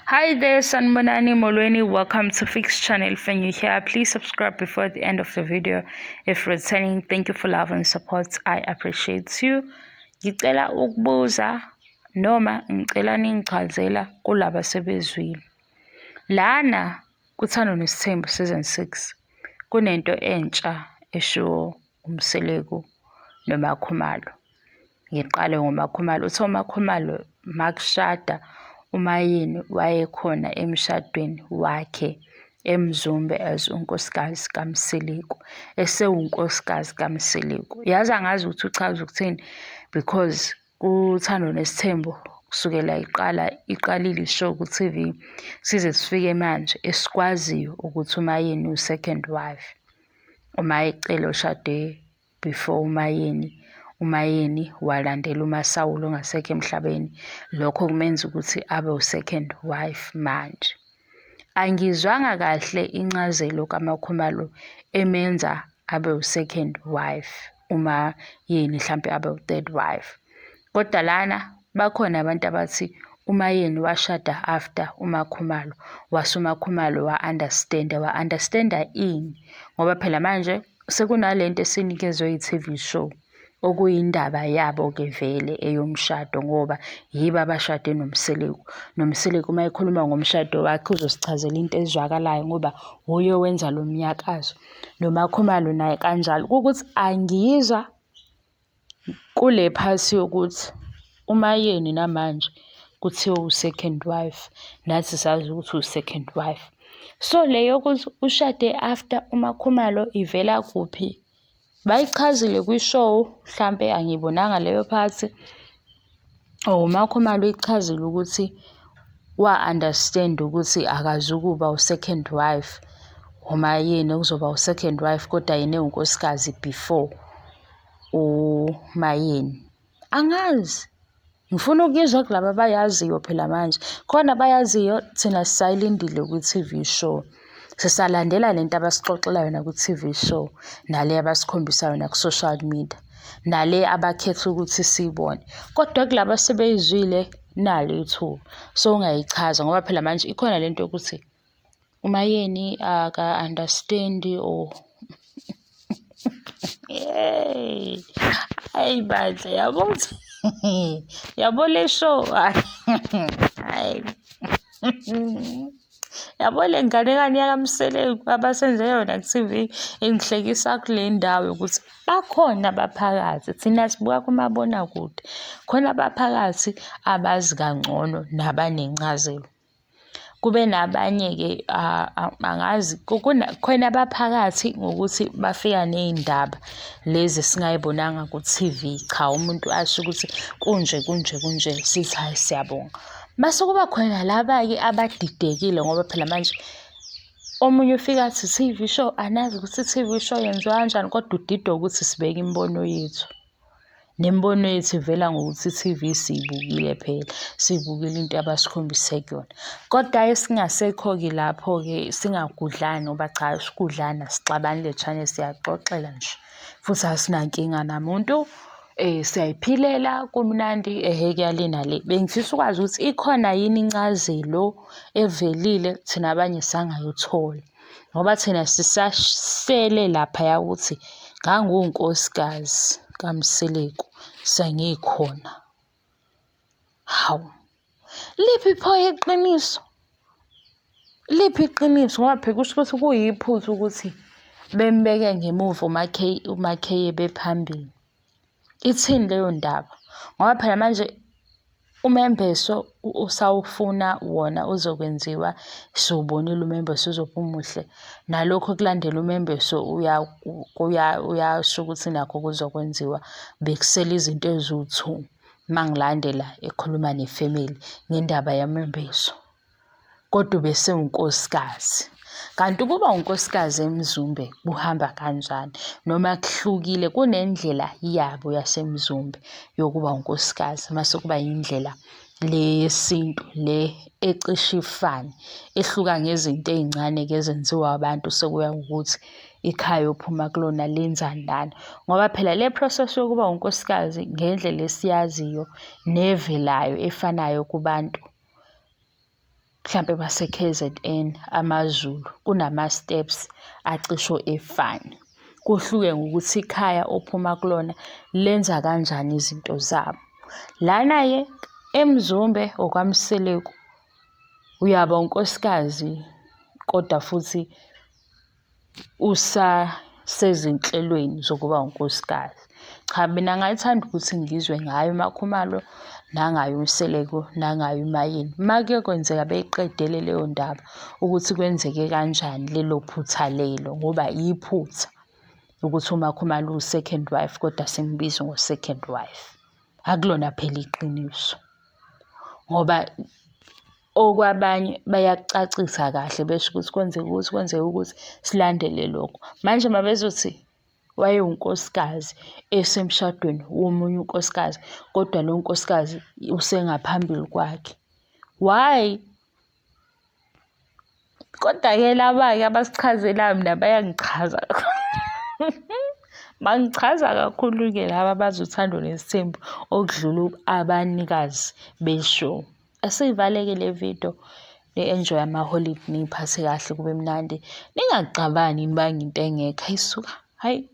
Hi there, Sanibonani Molweni. Welcome to Fix Channel. If you're new here, please subscribe before the end of the video. If returning, thank you for love and support. I appreciate you. Ngicela ukubuza noma ngicela ningichazela kulaba sebezwile. Lana kuThando Nesithembu season 6 kunento entsha eshiwo uMseleku noMaKhumalo. Ngiqale ngoMaKhumalo. Uthe uMaKhumalo makushada uMaYeni wayekhona emshadweni wakhe eMzumbe as unkosikazi kaMseleku, esewunkosikazi kaMseleku. Yazi angazi ukuthi uchaza ukuthini because kuThando Nesithembu kusukela iqala iqalile i-show ku-T_V size sifike manje esikwaziyo ukuthi uMaYeni uwu-second wife. UMaCele oshade before uMaYeni, uMaYeni walandela uMaSawula ongasekho emhlabeni. Lokho kumenza ukuthi abe u-second wife manje. Angizwanga kahle incazelo kaMaKhumalo emenza abe u-second wife, uMaYeni hlampe abe u-third wife. Kodwa lana bakhona abantu abathi uMaYeni washada after uMaKhumalo, wase uMaKhumalo wa-understand-a, wa-understand-a ini? Ngoba phela manje sekunalento esinikezwe i-T_V show okuyindaba yabo-ke vele eyomshado ngoba yibo abashade noMseleku. NoMseleku uma ekhuluma ngomshado wakhe uzosichazela into ezwakalayo ngoba wuye owenza lo mnyakazo. NoMaKhumalo naye kanjalo. Kuwukuthi angiyizwa kule part yokuthi uMaYeni namanje kuthiwa u-second wife, nathi sazi ukuthi uwu-second wife. So le yokuthi ushade after uMaKhumalo ivela kuphi? Bayichazile kwi-show, hlampe angiyibonanga leyo part or uMaKhumalo uyichazile ukuthi wa-understand ukuthi akazukuba u-second wife uMaYeni kuzoba u-second wife kodwa yena ewunkosikazi before uMaYeni. Angazi. Ngifuna ukuyizwa kulaba abayaziyo phela manje. Khona abayaziyo thina sisayilindile kwi-T_V show. Sisalandela lento abasixoxela yona kwi-T_V show nale abasikhombisa yona ku-social media nale abakhetha ukuthi siyibone. Kodwa kulaba asebeyizwile nalo ithuba sowungayichaza ngoba phela manje ikhona lento yokuthi uMaYeni aka-understand-i or hey, hayi bandla yabo yabo le show hayi yabo le nganekwane yakaMseleku abasenze yona ku-T_V ingihlekisa kule ndawo yokuthi bakhona abaphakathi thina sibuka kumabonakude khona abaphakathi abazi kangcono nabanencazelo. Kube nabanye-ke angazi khona abaphakathi ngokuthi bafika ney'ndaba lezi esingay'bonanga ku-T_V. Cha, umuntu asho ukuthi kunje kunje kunje sithi hhayi siyabonga. Mase kuba khona laba-ke abadidekile ngoba phela manje omunye ufika athi T_V show anazi ukuthi i-T_V show yenziwa kanjani kodwa udidwa ukuthi sibeke imibono yethu. Nemibono yethu ivela ngokuthi i-T_V siyibukile phela, siyibukile into abasikhombise kuyona. Kodwa-ke singasekho-ke lapho-ke singagudlani ngoba cha asigudlani asixabani le channel siyaxoxela nje futhi asinankinga namuntu. Siyay'philela kumnandi ehhe kuya le nale. Bengifisa ukwazi ukuthi ikhona yini incazelo evelile thina abanye sangayithola. Ngoba thina sisasele laphaya ukuthi ngangunkosikazi kaMseleku sengikhona. Hawu, liphi pho iqiniso? Liphi iqiniso? Ngoba phela kusho ukuthi kuyiphutha ukuthi bembeke ngemuva uMaKay ebephambili. Ithini leyo ndaba? Ngoba phela manje umembeso usawufuna wona uzokwenziwa, siwubonile umembeso uzobe umuhle. Nalokhu okulandela umembeso uyasho ukuthi nakho kuzokwenziwa. Bekusele izinto eziwu-two uma ngilandela ekhuluma nefemeli ngendaba yamembeso. Kodwa ubesewunkosikazi. Kanti ukuba unkosikazi eMzumbe kuhamba kanjani? Noma kuhlukile kunendlela yabo yaseMzumbe yokuba unkosikazi mase kuba yindlela le yesintu le ecishe ifane ehluka ngezinto ey'ncane-ke ezenziwa abantu sekuya ngokuthi ikhaya ophuma kulona lenzani lana. Ngoba phela le process yokuba unkosikazi ngendlela esiyaziyo nevelayo efanayo kubantu. mhlampe base-K_Z_N, amaZulu, kunama-steps acishe efane. Kuhluke ngokuthi ikhaya ophuma kulona lenza kanjani izinto zabo. Lana-ke eMzumbe or kwaMseleku uyaba unkosikazi kodwa futhi usasezinhlelweni zokuba unkosikazi. Cha, mina ngayithanda ukuthi ngizwe ngaye uMaKhumalo nangaye uMseleku nangaye uMaYeni. Uma kuke kwenzeka beyiqedele leyo ndaba ukuthi kwenzeke kanjani lelo phutha lelo ngoba iphutha ukuthi uMaKhumalo uwu-second wife kodwa simbize ngo-second wife. Akulona phela iqiniso ngoba okwabanye bayakucacisa kahle besho ukuthi kwenzeke ukuthi kwenzeke ukuthi silandele lokho. Manje uma bezothi wayewunkosikazi esemshadweni womunye unkosikazi kodwa lo nkosikazi usengaphambili kwakhe, why? Kodwa-ke laba-ke abasichazelayo mina bayangichaza. Bangichaza kakhulu-ke laba abazi uthando nesithembu okudlula abanikazi be-show. Asiyivale-ke le video ni-enjoy amaholidi niy'phathe kahle kube mnandi. Ningaxabani nibange into engekho, hhayi suka, hhayi .